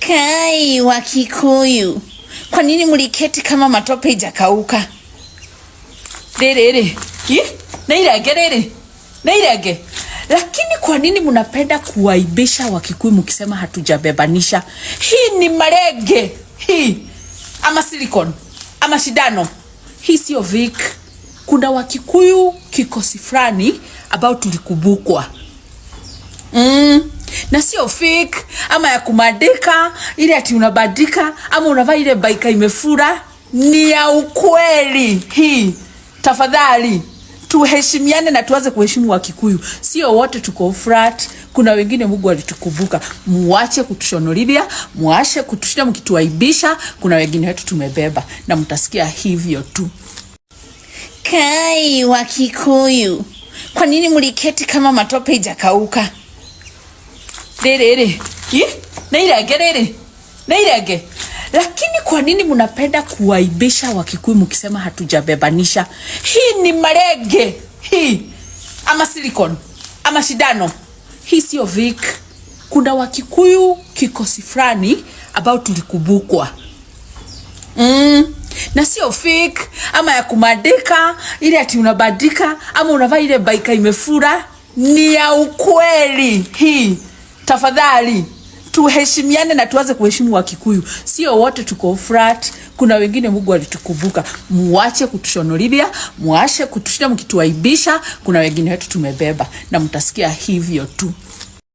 Kai wa Kikuyu, kwa nini mliketi kama matope ijakauka? Rĩrĩ rĩ, nĩ irenge rĩrĩ, nĩ irenge. Lakini kwa nini mnapenda kuwaibisha Wakikuyu mkisema hatujabebanisha? Hii ni marenge hii, ama silicon ama shindano. Hii sio Vic. Kuna Wakikuyu kikosi fulani ambao tulikubukwa na sio fake ama ya kumandika ile ati unabandika ama unavaa ile baika imefura. Ni ya ukweli hii. Tafadhali tuheshimiane na tuanze kuheshimu Wakikuyu. Sio wote tuko frat, kuna wengine Mungu alitukumbuka. Muache kutushonolilia, muache kutushinda mkituaibisha. Kuna wengine wetu tumebeba na mtasikia hivyo tu. Kai wa Kikuyu, kwa nini mliketi kama matope ijakauka? Rĩrĩ rĩ, nĩ irenge rĩrĩ, nĩ irenge. Lakini kwa nini mnapenda kuwaibisha Wakikuyu mkisema hatujabebanisha? Hii ni marenge hii, ama silicon ama shindano. Hii sio Vic. Kuna Wakikuyu kikosi fulani ambao tulikubukwa na sio fake ama ya kumandika ile ati unabandika ama unavaa ile baika imefura. Ni ya ukweli hii. Tafadhali tuheshimiane na tuanze kuheshimu Wakikuyu. Sio wote tuko frat, kuna wengine Mungu alitukumbuka. Muache kutushonolilia, muache kutushinda mkituaibisha. Kuna wengine wetu tumebeba na mtasikia hivyo tu.